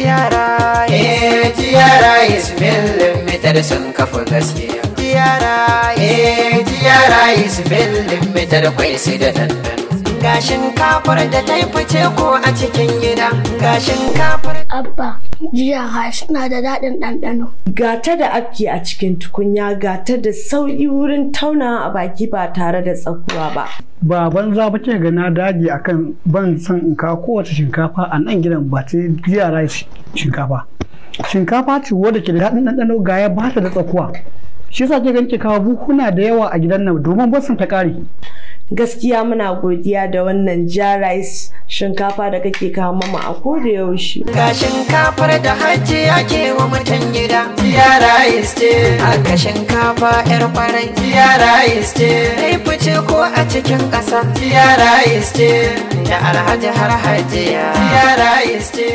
Jiya Rice. Eh, Jiya Rice Limited sun kafa gaskiya. Jiya Rice. Eh, Jiya Rice Limited kwai su da ɗanɗano. Ga shinkafar da ta yi fice ko a cikin gida. Ga shinkafar. Abba, jiya rice na da daɗin ɗanɗano. Gata da afki a cikin tukunya, gata da sauƙi wurin taunawa a baki ba tare da tsakuwa ba. Ba banza ba ke ga na dage akan ban san in kawo kowace shinkafa a nan gidan ba ta Jiya Rice shinkafa. Shinkafa ce wadda ke da daɗin ɗanɗano, ga ya ba ta da tsakuwa. Shi yasa ke ganin ke kawo buhuna da yawa a gidan nan domin ban san ta ƙare. Gaskiya muna godiya da wannan Jiya Rice shinkafa da kake kawo mama a koda yaushe. Ga shinkafar da hajji ake wa mutan gida. Jiya Rice ce. Haka shinkafa 'yar kwarai. Jiya Rice ce. Ta yi fice ko a cikin ƙasa. Jiya Rice ce. Da alhaji har hajiya. Jiya Rice ce.